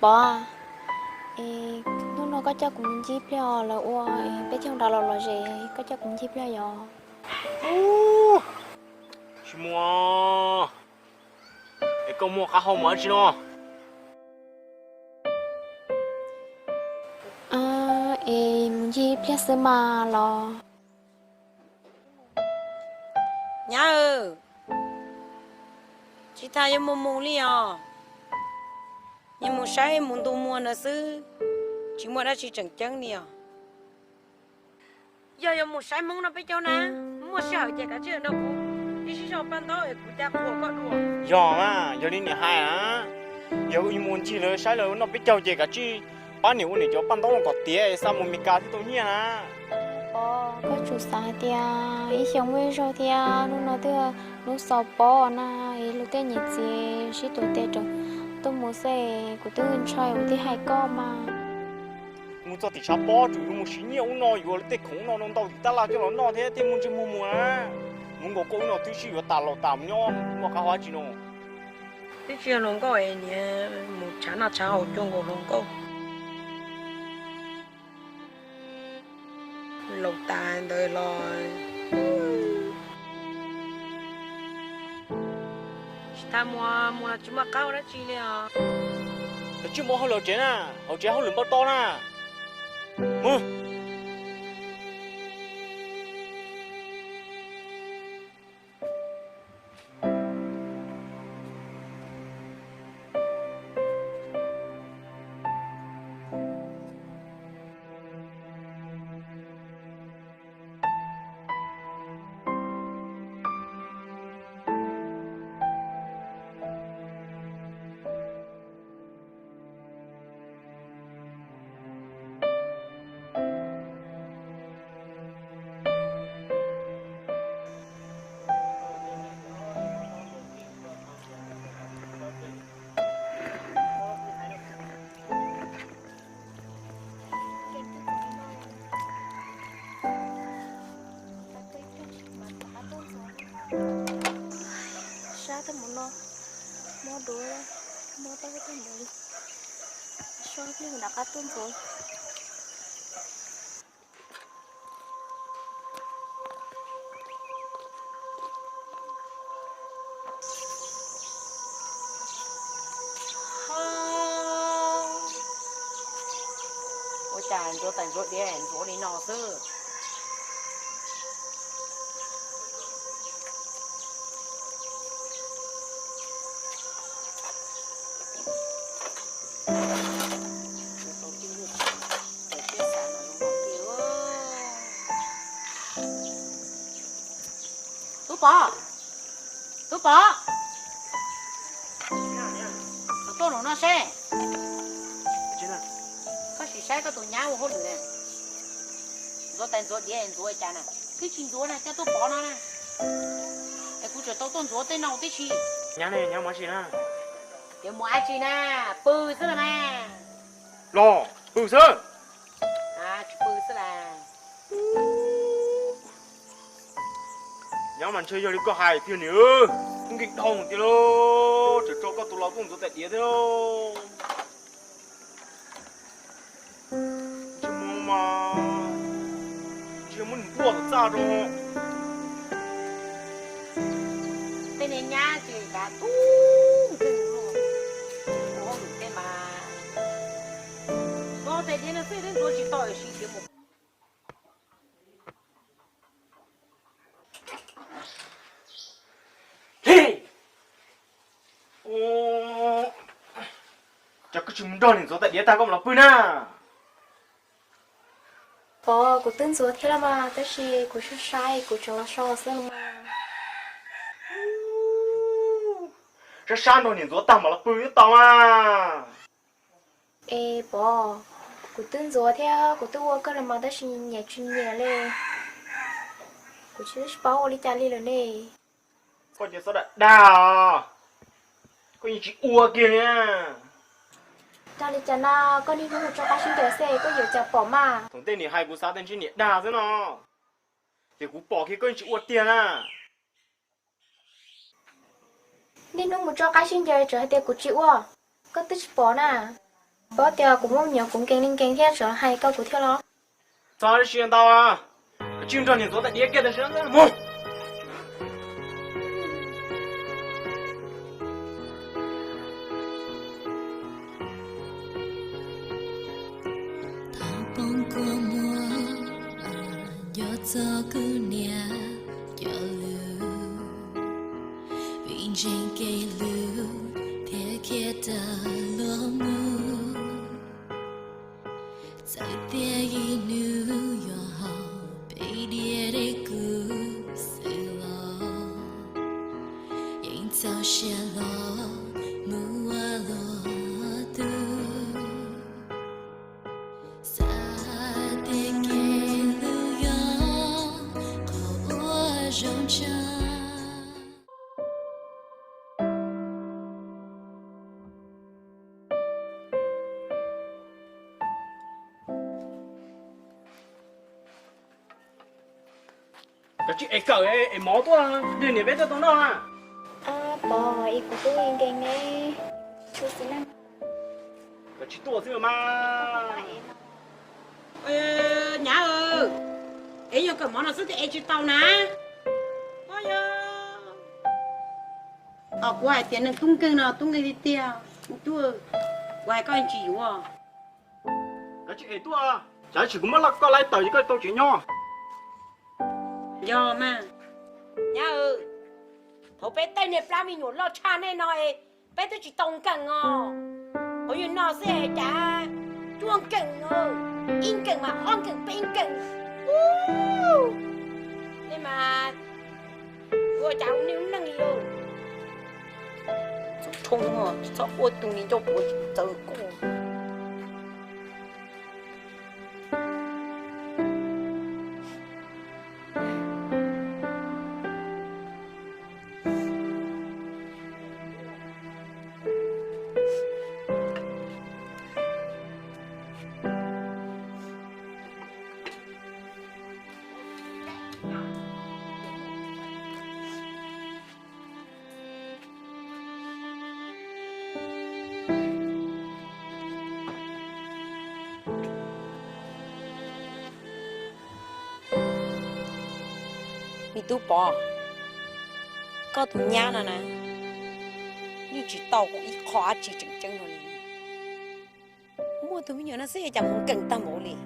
Pov, es hnub no koj coj kuv mus ncig pliag os, lawv ua peb caug nrad los lom zem, koj coj kuv mus ncig pliag yom? Tsis mus, es koj muaj qab hau mus dab tsi no? Es mus ncig pliag xwb mas los. Nyab, tsis tas yuav mus mus li os. Yuav mus saib mus ntu muag no xwb, tsis muaj dab tsi tseem ceeb li os. Yog yuav mus saib Hmoob no peb caug na, muaj sij hawm ces kav tsij nrog kuv ib sib zog paj ntaub es kuv ca qhuas koj dua. Yog na, yog li niam hais na, yog mus ncig lawv saib lawv noj peb caug ces kav tsij pab niam ua niam cov paj ntaub no kom tiav xa mus Mes Kas thiaj tau nyiaj na. Pov, koj tsum xav hais tias ib xyoo muaj ib zaug thiab, hnub no twb hnub xaus pob na, es luag tej niam txiv sib tuav tes rau tuaj mus xwb, kuv twb ntshai kuv thiaj hais koj mas. Mus txog tim tshav pob tsuas yuav mus siv nyiaj ub no, yuav luag tej khoom ub no ntau tim tab laj coj los noj thiab thiaj muaj ntsej muag mus na. Mus nkaus koj ub no twb sib yuav tas laus tas mus nyob muaj qab hau dab tsi no. Twb tsis yog hluas nkauj es niam mus tshav noj tshav haus cuag nkaus hluas nkauj. Laus tas ntawd los tsis tas mus, mus los tsis muaj qab hau dab tsi li os. Tsis muaj hauj lwm tsev na, hauv tsev hauj lwm npau taws na. Mus. Sab tag mus no, mob duav, mob tau tag mus li. Sab pliag nram qab tuaj ntxuav. Ua cas ntxuav tais ntxuav diav ntxuav li no xwb? Tub Pov, Tub Pov, tuaj nram no seb. Koj sim saib koj tus nyab ua hauj lwm na. Ntxuav tais ntxuav diav ntxuav li cas na, twb tsis ntxuav na, cas tuaj pov no na. Es kuv tseem tau tuaj ntxuav tej no tib si. Nyab ne, nyab mus dab tsi na? Yuav mus dab tsi na, pw xwb los mas. Los pw xwb. Tsis pw xwb las. Nyab mas ntshe yog li koj hais tiag niam, kuv nkeeg dhau tiag lauj, tseem tso koj tus laus tuaj ntxuav tais diav thiab lauj. Ntsej muag mas ntshe muab nws npuaj tom txaj rau. Tej niag nyab ces kav tub nkeeg luaj, ua hauj lwm tej mas ntxuav tais diav no xwb twb ntxuav tsis tau es sim tias mus. Hli, cas koj tsis mus nrog niam ntxuav tais diav tag koj mam los pw na? Pov, kuv twb ntxuav thiab los mas, tab sis kuv sab sab kuv tseem los so xwb los mas. Sab sab nrog niam ntxuav tag mam los pw twb tau mas. Es Pov, kuv twb ntxuav thiab kuv twb ua kawg los mas tab sis nyiam tsis nyiam li. Kuv tsis, twb tsis paub ua li cas li lawm ne. Koj cia xov dag dag, koj yeej tsis ua kiag li. Dag li cas na, koj niaj hnub mus tso qaib sib ncaws xwb koj yuav cas pom mas. Thaum ntej niam hais kuv xav tias ntshe niam dag xwb no, ces kuv pom kiag koj yeej tsis ua tiag na. Niaj hnub mus tso qaib sib ncaws tseem hais tias kuv tsis ua, koj twb tsis pom na. Paub tias kuv muaj me nyuam kuv nkees li nkees thiab tseem hais koj kuv thiab los? Txog tsis ntau, koj tsis nrog niam ntxuav tas diav kiag tam sim no mus. Thaum poob kua muag, nco txog kuv niam cov lus, vim ntseeg kev hlub thiaj khiav tawm luag mus. Txawm tias ib hnub yuav haus peb diav dej kuv xwb los, yeej txaus siab hlo mus ua luag tug. Xav tias kev hlub yog qhov uas zoo tshaj. Koj tsis es kawm es mov tuaj, niam peb tuaj tau noj na. Pov, es kuv twb nkees ne, tsis xis neej. Koj tsis tuaj xwb mas. Nyab, es yog kawm mov no xwb tias es tsis tau na. Os, kuv hais tias nws tub nkeeg no tub nkeeg tiag tiag, tub, kuv hais koj tsis yuav. Koj tsis es tuaj, tsam sim kuv muab koj laij tawm ces koj tau tsev nyob. Yog mas, nyab, thaum peb tej niag plab me nyuam loj tshaj nej no es peb twb tsis tau nkees os. Qhov yog no xwb cas cuaj nkees, ib nkees mas ob nkees peb nkees. Nej mas ua cas ua neej li. Txhob ua tus niag ncauj puav txawv koj. Me tub Pov, koj tus nyab no na, yeej tsis tau ib qho dab tsi tseem ceeb no li. Muaj tus me nyuam no xwb cas mus nkees tag npaum li.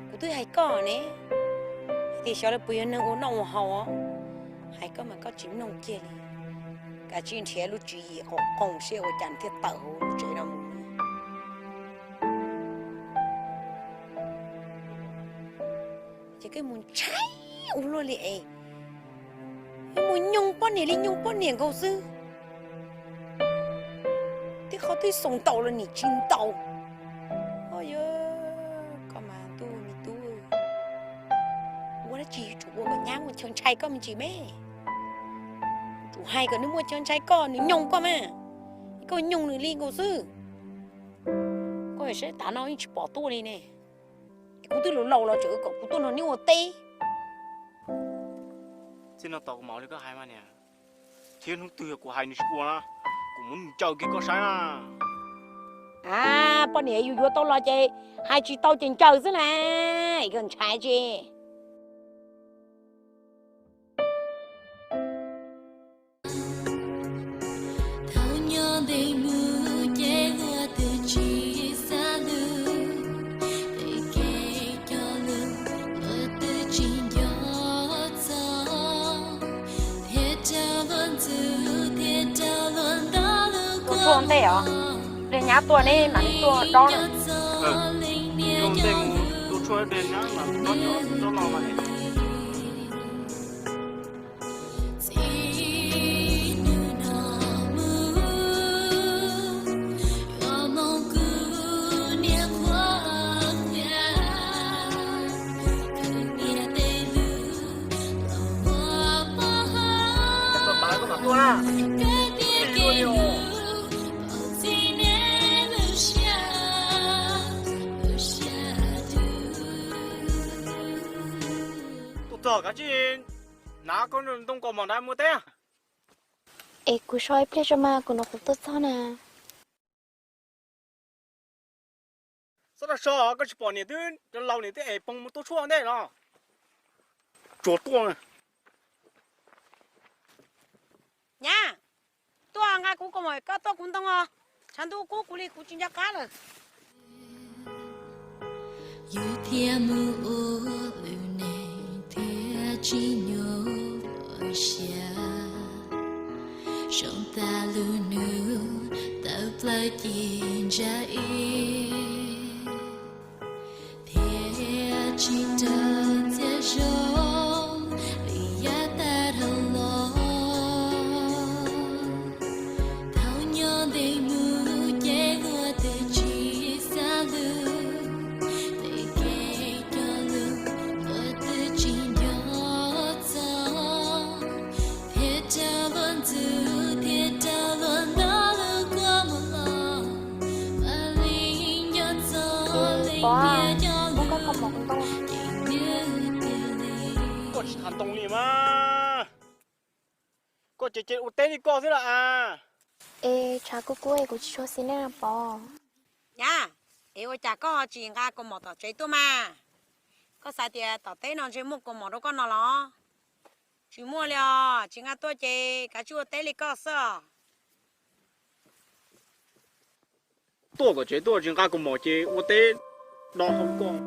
Kuv twb hais koj ne, hais tias xyov lawv puas yog neeg ua noj ua haus, hais koj mas koj tsis mloog kiag li. Kav tsij nrhiav lub tswv yim qoom siab ua cas thiaj tawm hauv lub tsev no mus. Ces koj mus ntshai ua luaj li es, mus nyoog poj niam li nyoog poj niam nkaus xwb. Tib qho twb xaus ntaus los nim tsis ntaus. Yog koj mas ntuj me tub, ua dab tsi yuav tsum ua kom nyab muaj chaw ntshai koj me ntsis me. Tsum hais kom nws muaj chaw ntshai koj, nws nyoog koj mas, koj nyoog nws li nkaus xwb. Koj saib tav no yeej tsis pom tuaj li ne. Kuv twb laus laus los tseem kom kuv tuaj nrog neb ua teb. Txij no tos kuv mam li koj hais mas niam, thiab hnub twg yog kuv hais nws tsis ua na, kuv muab nws ncaws kiag koj saib na. A, poj niam yus yuav tau los ces hais tsis tau ces ncaws xwb na, koj ntshai tsi. Thaum nyob ntev mus ces luag twb tsis xav lug, peb kev cog lus luag twb tsis nco txog, thiaj raug luag ntxub thiaj raug luag ntaus lub kua muag. Tus nyab tuaj ne mam li tuaj dob na. Tus ntej mus tus tshuaj de nyab mam dob nyob dob no mas. Tuaj txog kav tsij hnav koj ntoo kaus mom ntawd mus teb. Es kuv so ib pliag tso mas kuv hnov kuv tuaj txog na. Txhob rau so, koj tsis pom niam twb laus, niam twb es poob mus tuaj tshuaj ntej no. Tsuas tuaj. Nyab, tuaj nqa kuv kaus mom, koj tuaj kuv ntoo os. Tshav ntuj kub kuv li kuv tsis nco qab lawm. Yus thiaj mus ua lwm neeg thiab tsis nyuaj siab. Zoo tas lub nub tawm plaws ci ntsa ib, thiab tsis raug txiaj zoo li yav tag dhau los. Thaum nyob ntev mus ces luag twb tsis xav lus, tej kev cog lus luag twb tsis nco txog, thiaj raug luag ntxub thiaj raug luag ntaus lub kua muag los, ua li nco txog leej niam cog lus ces nws twb lig. Koj tsis tham ntoo li mas, koj ces ces ua teb li koj xwb los as. Es tshav kub kub es kuv tsis tshua xis neej no Pov. Nyab, es ua cas koj ho tsis nqa kaus mom tom tsev tuaj mas? Koj xav tias tom teb no ntshe muaj kaus mom rau koj no los? Tsis muaj li os, tsis nqa tuaj ces kav tsij ua teb li koj xwb os. Tuaj tom tsev tuaj tsis nqa kaus mom ces ua teb do hau koj.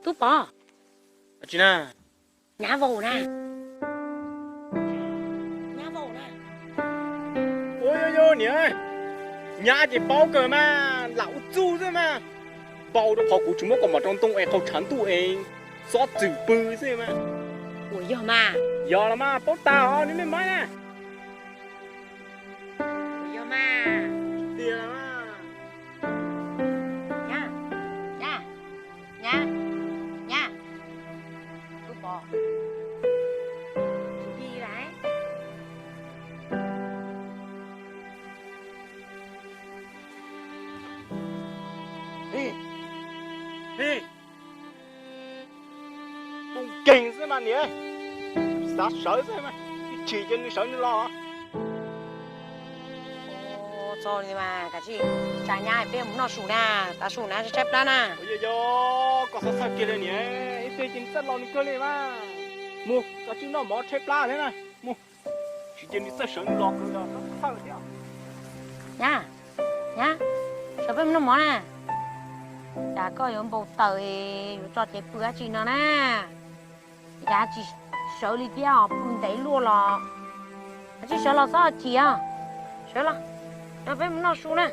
Tub Pov, tsis na, nyab vau na, nyab vau na. Ua yog yog niam, nyab ces paub kawg mas, lam ua txuj xwb mas. Npau rau qhov kuv tsis muab kaus mom rau ntoo es qaug tshav ntuj es xob txwm pw xwb mas. Ua yog mas. Yog los mas, paub tag os, neb maj na. Ua yog mas. Tiag mas. Nyab, nyab, nyab, nyab. Tub Pov, tsis yig lawm. Tus nkeeg xwb mas niam, xav sawv xwb mas, ib chim ces nws sawv nws los. Txhob li mas, kav tsij tsa nyab peb mus noj su na, tav su na tshaib plab na. Yog, koj xav txhawj kiag li niam, ib pliag ces nws txawj los nws kawg li mas. Mus, koj tsij noj mov tshaib plab thiab na, mus. Tsis ces nws txawj sawv nws los kawg los txhob txhawj thiab. Nyab, nyab, sawv peb mus noj mov na. Cas koj yuav npau taws yuav tso cev pw dab tsi no na? Cas tsis sawv li thiab, pw ntev luaj los. Kav tsij sawv los txhob chim os. Sawv los, sawv peb mus noj su na.